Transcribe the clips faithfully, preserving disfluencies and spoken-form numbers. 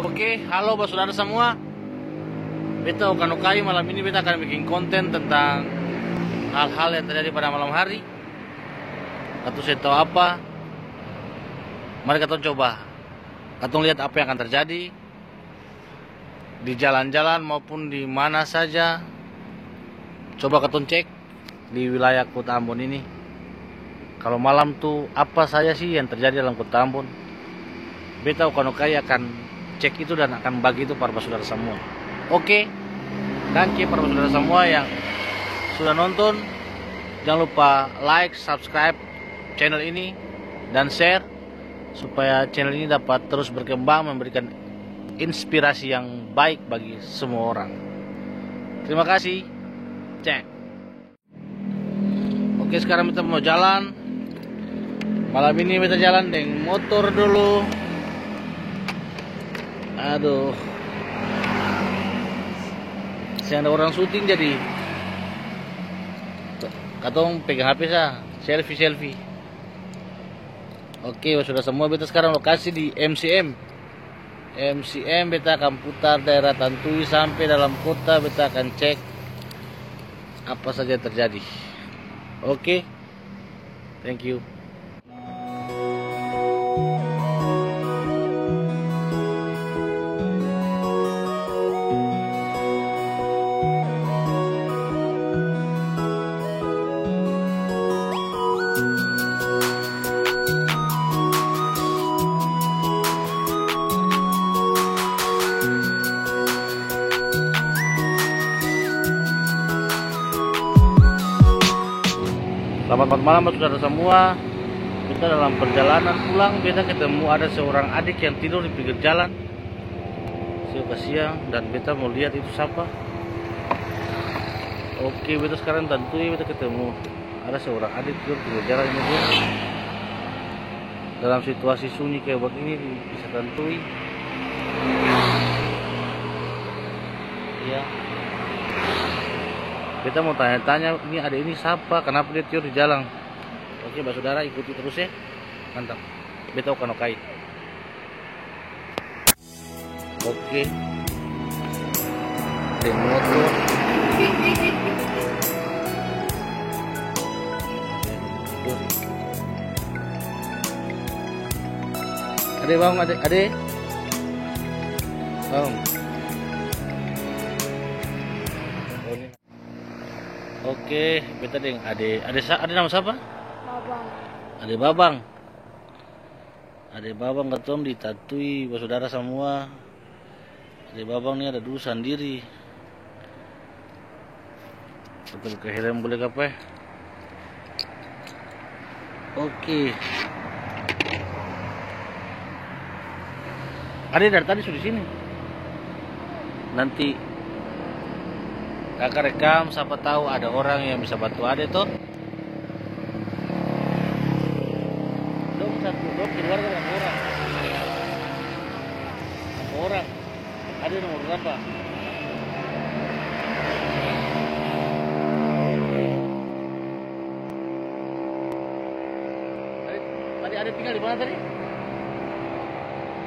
Oke, halo basudara samua. Beta Okano Kai, malam ini beta akan biking konten tentang hal-hal yang terjadi pada malam hari. Katong seng tau apa. Mari katong coba. Katong lihat apa yang akan terjadi di jalan-jalan maupun di mana saja. Coba katong cek di wilayah Kota Ambon ini. Kalo malam tu apa saja sih yang terjadi dalam Kota Ambon? Beta Okano Kai akan cek itu dan akan bagi itu par basudara samua. Oke, danke par basudara samua yang sudah nonton. Jangan lupa like, subscribe channel ini, dan share supaya channel ini dapat terus berkembang, memberikan inspirasi yang baik bagi semua orang. Terima kasih. Cek. Oke, sekarang beta mau jalan. Malam ini beta jalan deng motor dulu. Aduh. Seng ada orang syuting, jadi katong pegang H P sa, selfie, selfie. Oke, sudah semua, beta sekarang lokasi di M C M. M C M, beta akan putar daerah Tantui sampe dalam kota, beta akan cek apa saja terjadi. Oke, thank you. Selamat malam, saudara semua. Kita dalam perjalanan pulang, beta ketemu ada seorang adik yang tidur di pinggir jalan. Sio kasiang, dan beta mau lihat itu sapa. Oke, beta sekarang Tantui, beta ketemu ada seorang adik tidur di pinggir jalan ini, dia. Dalam situasi sunyi kayak begini, bisa Tantui. Iya. Beta mau tanya-tanya, ini adik ini sapa? Kenapa dia tidur di jalan? Oke, basudara, ikuti terus, ya. Mantap. Beta Okano Kai. Oke. Deng motor. Ade, bangun, Ade, Ade. Bangun. Oke, beta deng Ade, Ade sa-, Ade nama sapa? Babang. Ade Babang. Ade Babang, katong di Tantui, basudara samua. Ade Babang ni ada dudu sandiri. Buka-buka helm boleh kapa e? Oke. Ade dari tadi su di sini. Nanti kaka rekam, sapa tau ada orang yang bisa bantu Ade to. Dong satu, dong keluarga berapa orang? Berapa orang? Ade nomor berapa? Tadi, tadi Ade tinggal di mana tadi?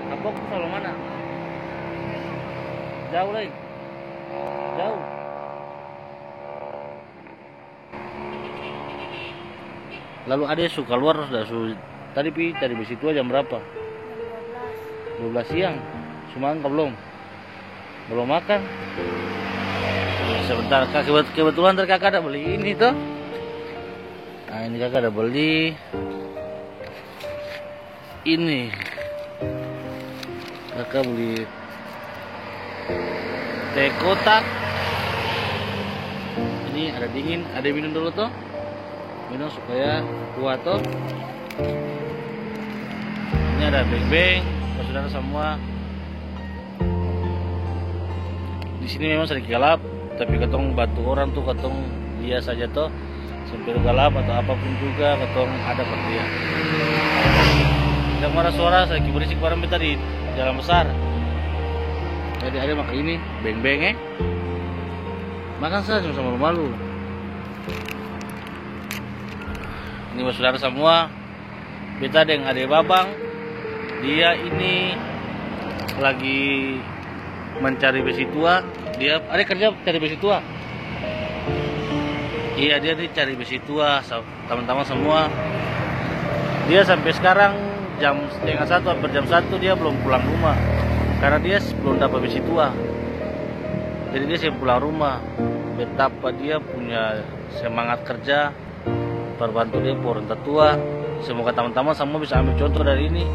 Kapok tu sabla mana? Jauh lai? Jauh? Lalu Ade su kaluar sudah, su tadi pi tadi besi tua jam berapa? Jam dua belas. Dua belas siang. Su makang ka blom? Blom makang. Sebentar, Kak, kebet-, kebetulan tadi Kaka ada beli ini to. Nah, ini Kaka ada beli. Ini. Kaka beli teh kotak. Ini ada dingin, Ade minum dulu to. Minum supaya kuat to. Ini ada beng-beng, saudara semua. Di sini memang sedikit galap, tapi katong bantu orang tu katong lia saja to. Sampe galap atau apapun juga katong ada par dia. Deng mara suara sadiki berisik barang beta di jalan besar. Jadi ada makang ini, beng-beng e. Makang sa, seng usah malu-malu. Ini basudara samua. Beta deng ade Babang, dia ini lagi mencari besi tua, dia, ada kerja cari besi tua? Iya, dia nih cari besi tua, sa-, teman-teman semua. Dia sampai sekarang jam setengah satu, hampir jam satu, dia belum pulang rumah. Karena dia s-, belum dapat besi tua. Jadi dia seng pulang rumah. Betapa dia punya semangat kerja, par bantu dia pung orang tatua. Semoga tamang-tamang samua bisa ambe contoh dari ini.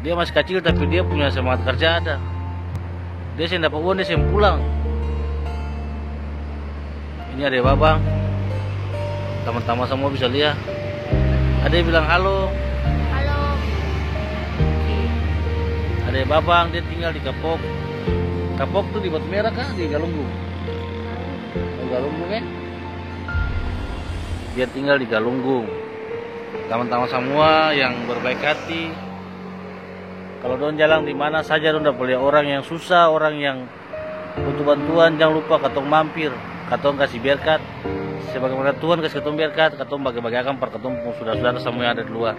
Dia masih kacil, tapi dia punya semangat karja ada. Dia seng dapa uang, dia seng pulang. Ini ade Babang. Tamang-tamang samua bisa lia. Ade bilang halo. Halo. Ade Babang, dia tinggal di Kapok. Kapok tu di Batu Merah ka? Di Galunggung? Oh, Galunggung, e? Dia tinggal di Galunggung. Tamang-tamang samua yang berbaik hati, kalo dong jalang di mana saja, dong dapa lia orang yang susah, orang yang butuh bantuan, jang lupa katong mampir, katong kasi berkat. Sebagaimana Tuhan kasi katong berkat, katong bage-bage akang par katong pung sudara-sudara samua yang ada di luar.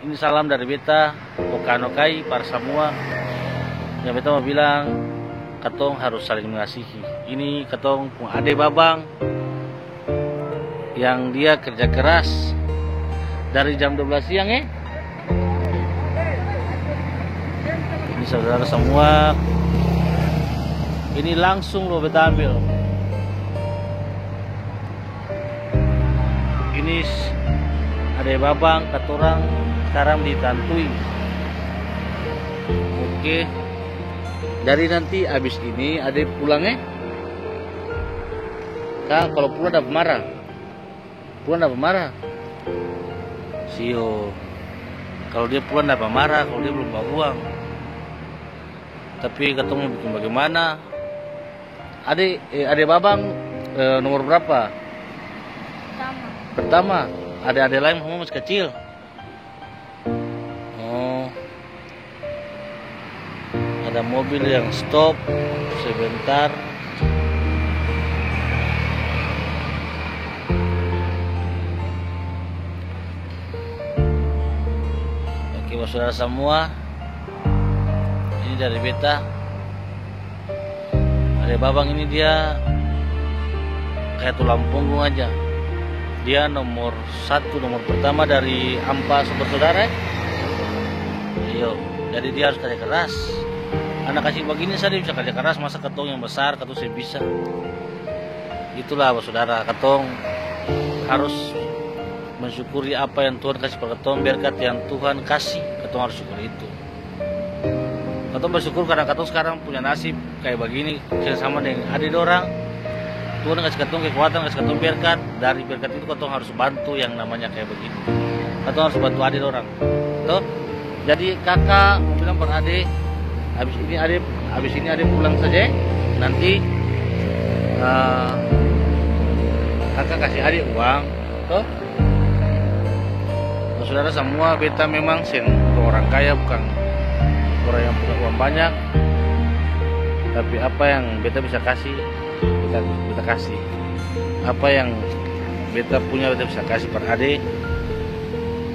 Ini salam dari beta, Okano Kai, par samua. Yang beta mo bilang, katong harus saling mengasihi. Ini katong pung ade Babang yang dia kerja keras dari jam dua belas siang, e. Ini saudara samua, ini langsung lo beta ambil. Ini s-, ade Babang, katorang skarang di Tantui. Oke. Jadi nanti abis ini ade pulang, e? Ka, kalo pulang dapa mara? Pulang dapa mara? Sio. Kalo dia pulang dapa mara, kalo dia belum bawa uang. Tapi katong mo biking bagemana? Ade, eh, ade Babang, eh, nomor berapa? Pertama. Pertama. Ade-ade laeng, mama masih kacil. Oh. Ada mobil yang stop sebentar. Oke, buat saudara samua, ini dari beta. Ade Babang ini dia kaya tulang punggung aja. Dia nomor satu, nomor pertama dari ampa bersaudara, e. Iyo, jadi dia harus karja keras. Anak kacil bagini sa dia bisa karja keras, masa katong yang besar, katong seng bisa. Itulah, basaudara, katong harus mensyukuri apa yang Tuhan kasi par katong, berkat yang Tuhan kasi, katong harus syukuri itu. Katong bersyukur karna katong skarang punya nasib kaya bagini, seng sama deng ade dorang. Tuhan kasi katong kekuatan, kasi katong berkat. Dari berkat itu katong harus bantu yang namanya kaya bagini. Katong harus bantu ade dorang. To? Jadi kaka mo bilang par ade, abis ini ade, abis ini ade pulang saja, e. Nanti, eh, kaka kasi ade uang, to? Saudara samua, beta memang seng orang kaya, bukang orang yang punya uang banyak. Tapi apa yang beta bisa kasi, beta, beta kasi. Apa yang beta punya, beta bisa kasi par ade.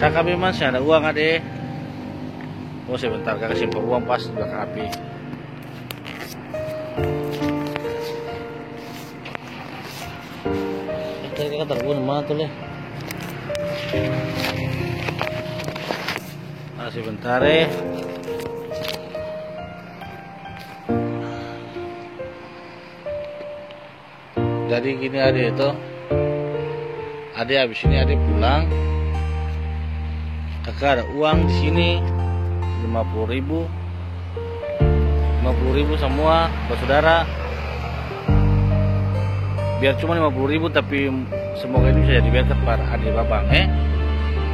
Kaka memang seng ada uang, ade. Oh, sebentar, kaka simpan uang pas di blakang H P. Eh, tadi kaka taruh uang di mana tu, le? Ah, sebentar, e. Jadi gini, ade to. Ade abis ini ade pulang. Kaka ada uang di sini lima puluh ribu. Lima puluh ribu samua, basaudara. Biar cuma lima puluh ribu, tapi semoga ini bisa jadi berkat par ade Babang, e.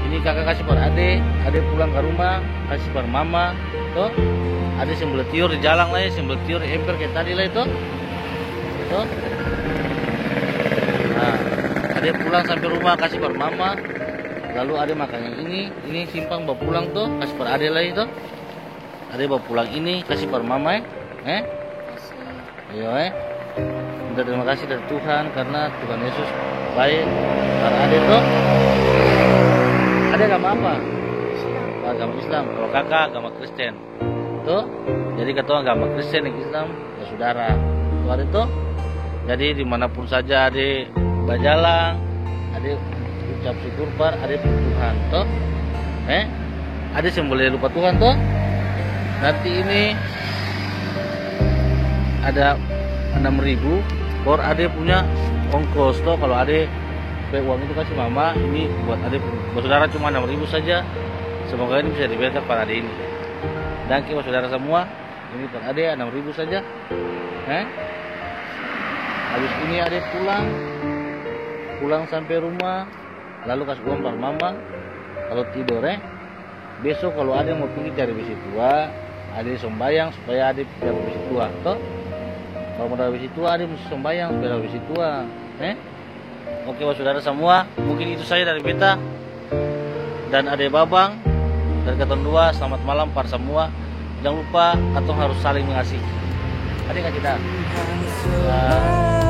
Ini kaka kasi par ade, ade pulang ka rumah, kasi par mama, to. Ade seng boleh tior di jalang lai, seng boleh tior di emper kaya tadi lai, to. To. Nah, ade pulang sampe rumah, kasi par mama. Lalu ade makang yang ini, ini simpang bawa pulang, to, kasi par ade lai, to. Ade bawa pulang ini, kasi par mama, e. E? Iyo, e. Minta terima kasih dari Tuhan karena Tuhan Yesus bae par ade, to. Ade agama apa? Agama Islam, kalo kaka agama Kristen. To? Jadi katong agama Kristen deng Islam basudara. To ade to? Jadi dimanapun saja ade bajalang, ade ucap syukur par ade pung Tuhan to? Eh? Ade seng boleh lupa Tuhan to? Nanti ini ada enam ribu, kor ade punya ongkos to, kalo ade pe uang itu kasi mama, ini buat ade pung, basudara cuma enam ribu saja. Semoga ini bisa dibayarkan par ade ini. Dangke basudara samua, ini par ade enam ribu saja. Eh? Habis ini ade pulang, pulang sampe rumah, lalu kas uang par mama, lalu tidor, eh. Beso kalo ade mo pigi cari besi tua, ade sombayang supaya ade pi cari besi tua, to? Kalo mo dapat besi tua, ade musti sombayang supaya dapat besi tua, eh? Oke, basudara samua, mungkin itu saja dari beta dan ade Babang, dari katong dua, slamat malam par samua. Jang lupa, katong harus saling mengasihi. Ade kasih dah. Dah.